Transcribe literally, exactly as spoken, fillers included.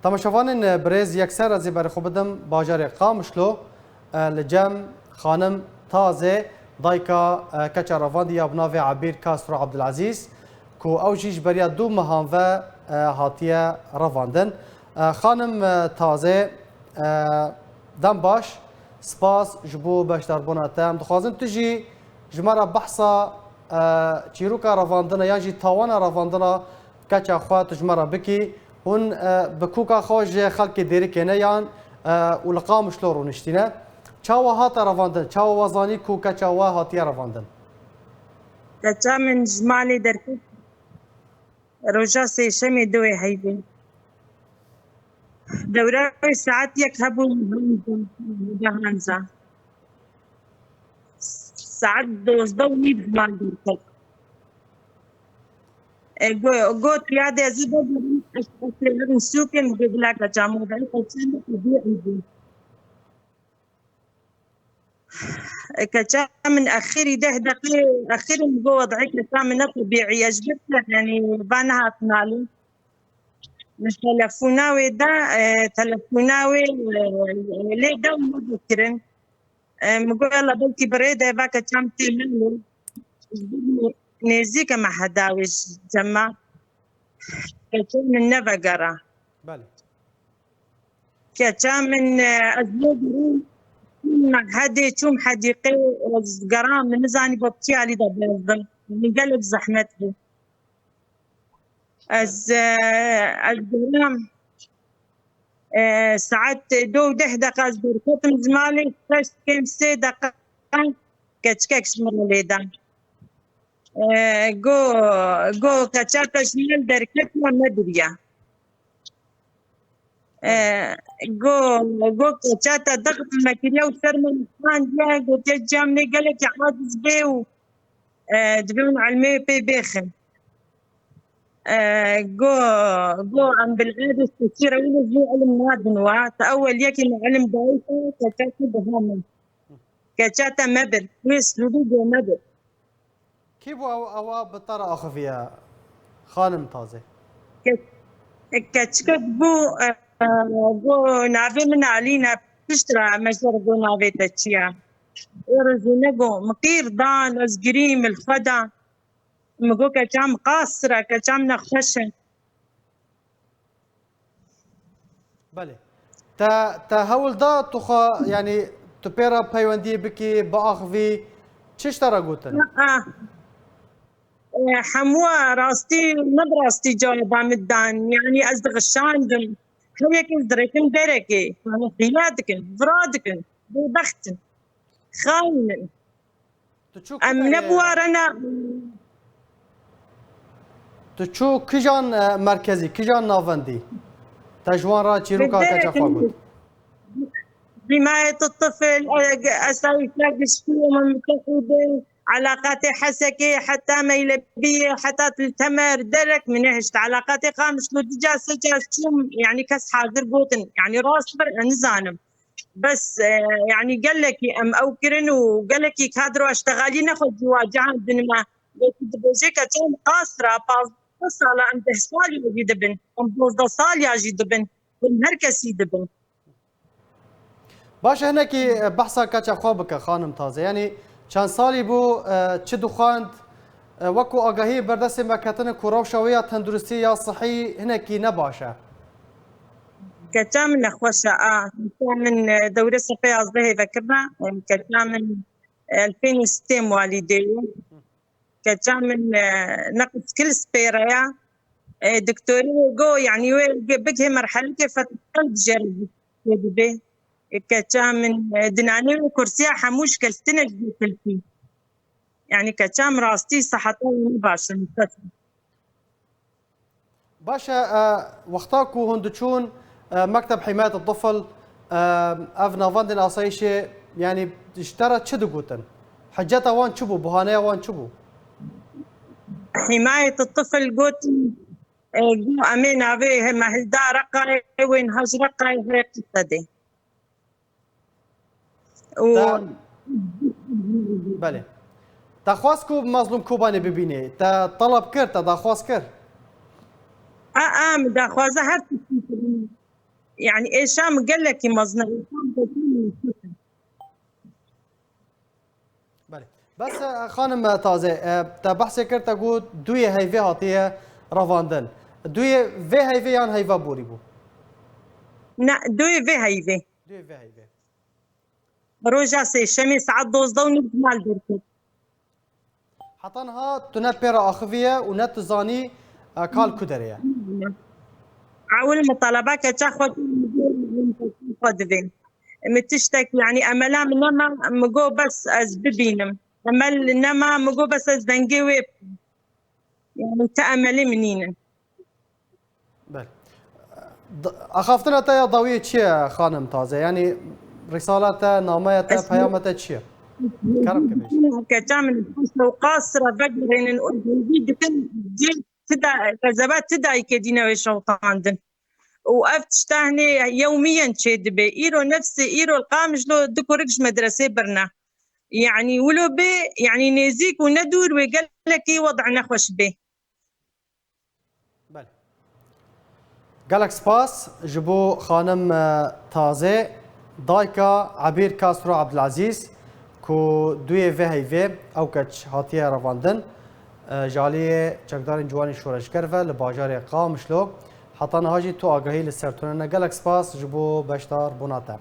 Temaşevanên birêz, yekser ez ê berê xwe bidim bajarê Qamişlo, e, li cem xanim Tazê, dayka, e, keça revandî ya bi navê Ebîr Castro Abdulazîz, ku ew jî ji beriya du mehan ve, e, hatiye revandin. E, xanim, e, Tazê, e, dem baş, spas ji bo beşdarbûna te. Em dixwazin tu jî ji me re behsa, e, çîroka revandina yan jî tawana revandina keça xwe tu ji me re bikî. Hûn, e, bi kûka xwe ji xelkê Dêrikê ne yan, e, û li Qamişlo rûniştîne. Çawa hate revandin? Çawa we zanî ku keça we hatiye revandin? Keça min ji malê derket roja sêşemê duwê heyvê. Dewra wê saet yek hebû, hanza. Saet dozdeh û nîv mal derket. E, go-, got, "Ya de ez ê vegerim, ez, ez ê herim sûkê, min got, bila keça min, wadayî keça min tebîî bû." E, keça min exirî deh deqê, exirî min got, "Wadayî keça min ne tebîî ye, ji ber te, yanî, va nehat malê." Min telefona wê da, e, telefona wê, e, lê da û nevekirin. E, min got, "Yala belkî bi rê de va keça min tê malê." Nêzîk e me heda wê ji cema. Keça min nevegera. Belê. Keça min, e, ez negerim, çûm mehedê, çûm hedîqê, ez geram, min nizanî bo bi kî alî de bezdim. Min gelek zehmet bû. Ez, e, ez geram, e, saet du û deh deqa ez derketim ji malê, şeş kêm sê deqa keçikek ji min re lê da. E, go, go, keça te ji mal derketiya me biriya. E, go, go, keça te dext me kiriya û ser min standiye, gotiye, "Cem nê gelekî aciz bê û, e, divê hûn ilmê pê bêxin." E, go, go, em bil aciz tesîre wî jî ilim nadin wa. Te ewel yekî me ilim dayî te, keça te biha min. Keça te mebir. Wê slûdî go mebir. Kî bû ew, ewa bi te re axiviye, xanim Tazê? Ke-, keçikek bû, e, e, got, "Navê min Alî ne, piştre me ji re got, navê te çi ye?" Ê rojîne got, "Min qîr dan, ez girîm li xwe de." Min got, "Keça min qasir e, keça min nexweş e." Belê. Te, te hewl da tu xwe, yanî tu pê re peywendiyê bikî, biaxivî, çi ji te re gotin? Ah. E, hemû rastî, ne bi rastî cewaba min dan. Yanî ez dixişandim. Her yekê ez direkim derekê. Yanî xîla dikin, vira dikin. Bêbext in. Xayin in. Tu çû Em kîjan, ne e, bi warena. Tu çû kîjan, e, merkezî, kîjan navendî? Te ji wan re çîroka keça xwe got. Himayet tifl, e, esayîşa giştî, Umem Mutehîde, elaqatê Hesekê, heta Meylebiyê, heta Til Temer, derek min nehişt. Elaqatê Qamişlo du ca sê ca çûm, yanî kes hazir gotin. Yanî rast bir, e, nizanim. Bes, e, yanî gelekî em ew kirin û gelekî kadro eştexalî nexwe cîwa cihan dinime. Wekî dibêje keça min qasir e, pazdeh sal e, em deh salî jî dibin, em dozdeh salî jî dibin, em her kesî dibin. Baş e, hinekî, e, behsa keça xwe bike, xanim Taze. Yanî çend salî bû, e, çi dixwend, e, wekû agahiyê berdestê me ketine ku rewşa wê ya tenduristî ya sihî hinekî ne baş e. Keça min nexweş e, a. Keça min, e, dewrê sefa yazdehê vekirine. E, keça min, e, elfên û sê walîdê ye. Keça min, e, neqis kil spêre ye. E, doktorê wê got, yanî wê ge-, bigihê merhelekê feqîr qelb jê re dibe. E, keça min, e, dinanê wê kursiya hemû şikestine ji bo kilkî. Yanî keça min rastî siheta wî ne baş e, mûsefir. Baş e, e, wexta ku hûn diçûn, e, Mekteb Himayet Tifl, e, ev navendên asayîşê, yanî ji te re çi digotin? Hiceta wan çi bû? Buhaneya wan çi bû? Himayet Tifl got, e, got, "Em ê navê he me hilda Reqayê, wên hej Reqayê hê qise dê." Û Te, belê. Te xwest ku Mazlûm Kobanê bibînê? Te teleb kir, te daxwaz kir? A, a, min daxwaza her tiştî kirin. Yani êşa min gelekî mezin e. Belê. Bes e, xanim e, Tazê, e, te behsê kir te got duyê heyvê hatiye revandin. Duyê vê heyvê yan heyva borî bû? Ne, duyê vê heyvê. Duyê vê heyvê. Roja sêşemê saet dozdeh û nîv mal derket. Heta niha tu ne pê re axiviye û ne tu zanî e, kal ku derê ye. Ewil min telebe keça xwe xwe divê. Min tiştek, yani emela min nema, min got bes ez bibînim. Emel nema, min got bes ez dengê wê bikim. Yani te emelê min nînin. Belê. Axaftina te ya dawiyê çi ye, xanim Taze? Yanî risala te, nameya te, peyama te çi ye? Kerem ke bêjî. Keça min şewqa sira vegerînin û hêvî dikin cê ti da, qezeba ti dayikê dîne wê şewqandin. Û ev tişta hinê yewmiyen çê dibe. Îro nefsê îro li Qamijlo du kurik ji medresê birine. Yanî wilo bê, yanî nêzîk û ne dûr wê gelekî wed nexweş bê. Belê. Gelek spas ji bo xanim e, Tazê, dayka Ebîr Castro Abdulaziz ku duyê vê heyvê ew keç hatiye revandin, e, ji aliyê çekdarên ciwanên şoreşger ve li bajarê Qamişlo. Heta niha jî tu agahî li ser tune ne. Gelek spas ji bo beşdar bûna te.